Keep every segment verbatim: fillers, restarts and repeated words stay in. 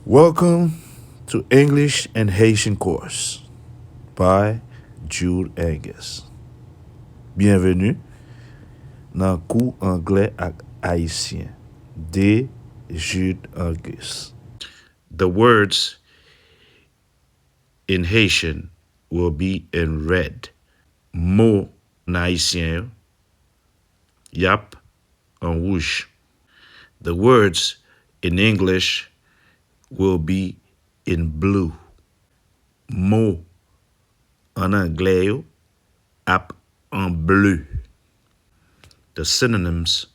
Welcome to English and Haitian course by Jude Angus. Byenveni nan kou anglè ak ayisyen de Jude Angus. The words in Haitian will be in red. Mo an ayisyen yo, y ap an wouj. The words in English will be in blue. Mo an anglè yo ap an ble. The synonyms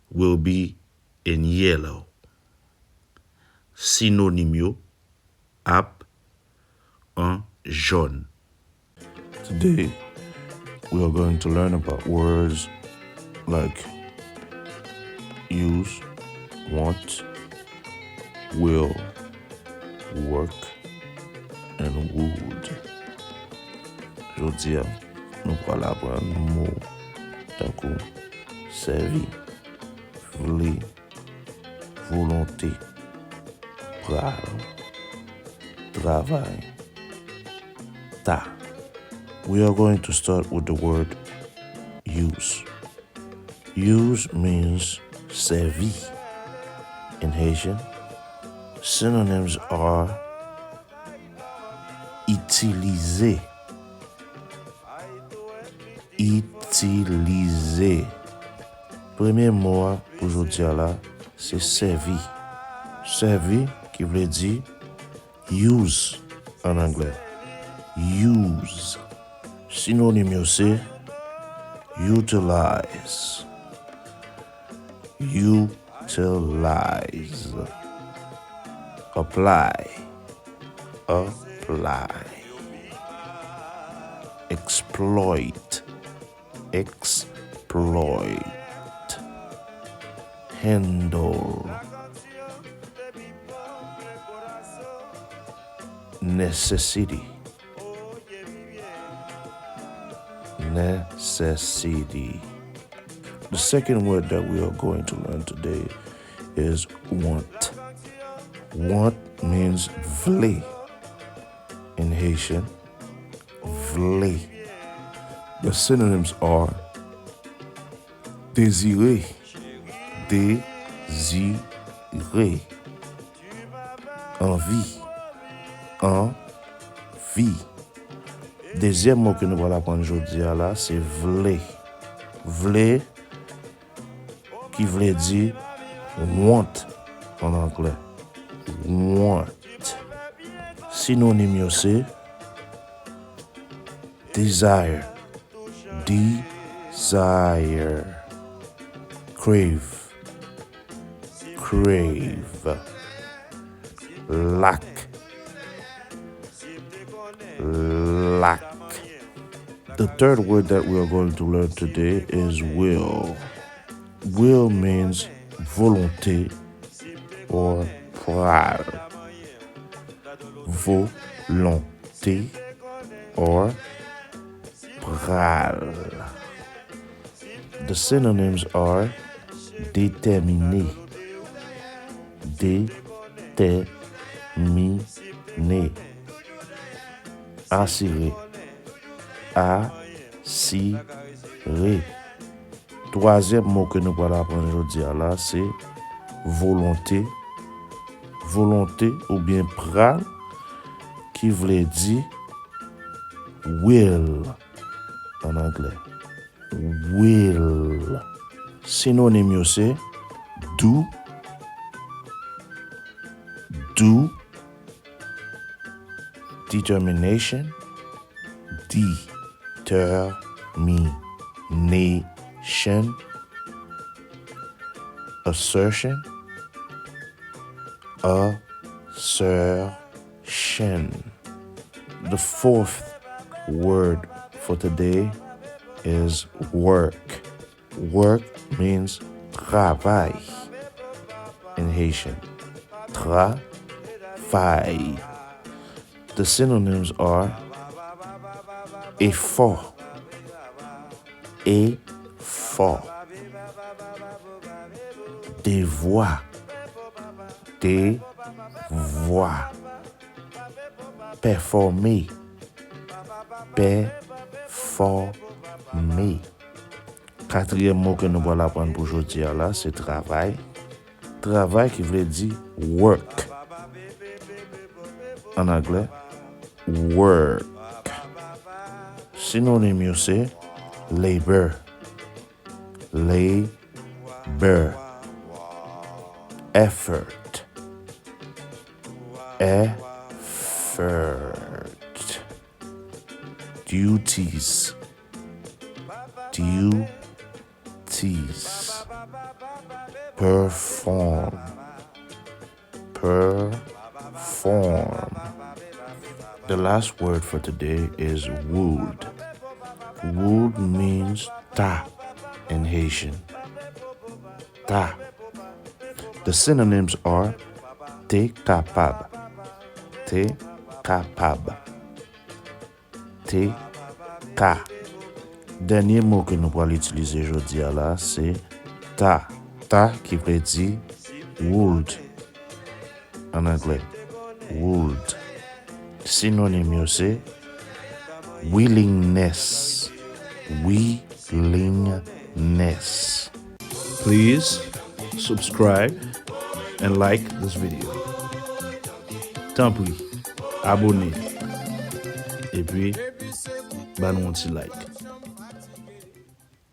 will be in yellow. Sinonim yo ap an jòn. Today, we are going to learn about words like use, want, will, work, and would. Jodi a, nou pral aprann mo tankou sèvi, vle, volonte, pral, travay, ta. We are going to start with the word use. Use means sèvi in Haitian. Synonyms are itilize. Itilize. Premye mo a pou jodi a la, se sèvi. Sèvi, ki vle di use an anglè. Use. Sinonim yo se utilize. Utilize. Apply. Apply. Exploit. Exploit. Handle. Necessity. Necessity. The second word that we are going to learn today is want. Want means vle in Haitian. Vle. The synonyms are désiré. Désiré. Anvi. Anvi. Dezyèm mo ke nou pral aprann jodi a la, se vle. Vle, ki vle di want an anglè. Want. Sinonim yo se desire. Desire. Crave. Crave. Lack. Lack. The third word that we are going to learn today is will. Will means volonte or pral. Volonte or pral. The synonyms are déterminé. Déterminé. Asiré. Asiré. Twazyèm mo ke nou pral aprann jodi a la, se volonte. Volonte oubyen pral, ki vle di will an anglè. Will. Sinonim yo se do, do, determination, determination, assertion, assertion. The fourth word for today is work. Work means travay in Haitian. Travay. The synonyms are efò. Efò. Devwa. De Vwa. Pèfòme. Pèfòme. Katriyèm mo ke nou pral aprann pou jodi a la, se travay. Travay ki vle di work. An anglè, work. Sinonim yo se labor, labor, effort, effort, duties, duties, perform, perform. The last word for today is would. Would means ta in Haitian. Ta. The synonyms are te kapab. Te kapab. Te ka. Dènye mo ke nou pral itilize jodi a la se ta. Ta ki vle di would. An anglè, would. Sinonim yo se willingness. Willingness. Please subscribe and like this video. Tanpri, abone. Epi, ba nou yon ti like.